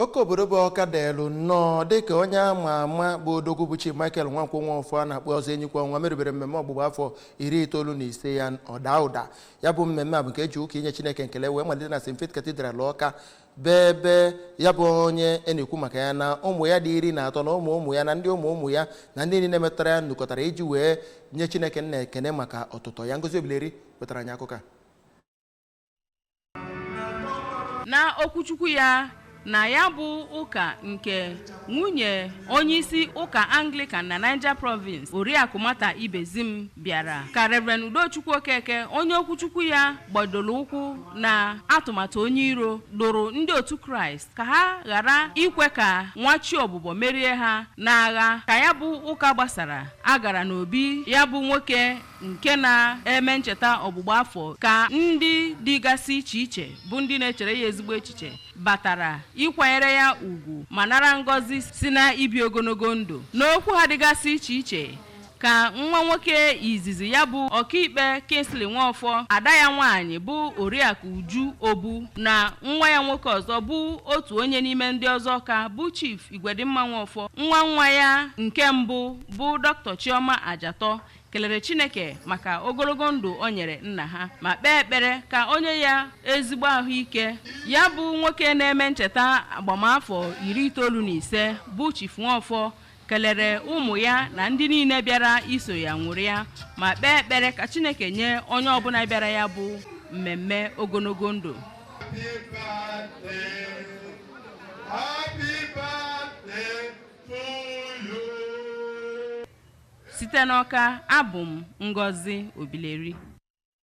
Oke obodo bụ Ọka deelu nnọọ dịka onye ama ama bụ odogwu bụ Chief Michael Nwankwo Nwaọfọ a na-akpọ Ọzọ Enyikwa Ọnwa merubere mmemme ọgbụgba afọ 95 ya ọda ụda. Ya bụ mmemme a bụ nke eji ụka inye Chineke nkele wee malite na St. Faith Cathedral Ọka, bụ ebe ya bụ onye e na-ekwu maka ya na ụmụ ya dị 13 na ụmụ ụmụ ya na ndị ụmụ ụmụ ya na ndị niile metụtara ya nukọtara iji wee nye Chineke nna ekene maka ọtụtọ ya. Ngozi Obileri wetara anyị akụkọ a. Na okwuchukwu ya na ya bụ ụka nke nwunye onyeisi ụka Anglican na Niger Province, Oriakụ Mata Ibezim, bịara ka Reverend Udochukwu Okeke, onye okwuchukwu ya gbadoro ụkwụ na atụmatụ onye iro, dụrụ ndị otu Kraịst ka ha ghara ikwe ka nwachi ọbụbọ merie ha n'agha. Ka ya bụ ụka gbasara, a gara n'obi ya bụ nwoke nke na-eme ncheta ọgbụgba afọ, ka ndị dịgasị iche iche bụ ndị na-echere ya ezigbo echiche batara ịkwanyere ya ugwu ma nara ngọzi si na ibi ogologo ndụ. N'okwu ha dịgasị iche iche, ka nwa nwoke izizi ya bụ Ọkaikpe Kingsley Nwaọfọ, ada ya nwaanyị bụ Oriakụ Uju Obu, na nwa ya nwoke ọzọ bụ otu onye n'ime ndị ọzọ ka bụ Chief Igwedimma Nwaọfọ, nwa nwa ya nke mbụ bụ Dr. Chioma Ajatọ, kelere Chineke maka ogologo ndụ o nyere nna ha ma kpee ekpere ka o nye ya ezigbo ahụike. Ya bụ nwoke na-eme ncheta agbamafọ 95 bụ Chief Nwaọfọ kelere ụmụ ya na ndị niile bịara iso ya ṅụrịa ma kpee ekpere ka Chineke nye onye ọbụla bịara ya bụ mmemme ogologo ndụ. Happy birthday, happy birthday to you. Site n'Ọka, abụ m Ngozi Obileri.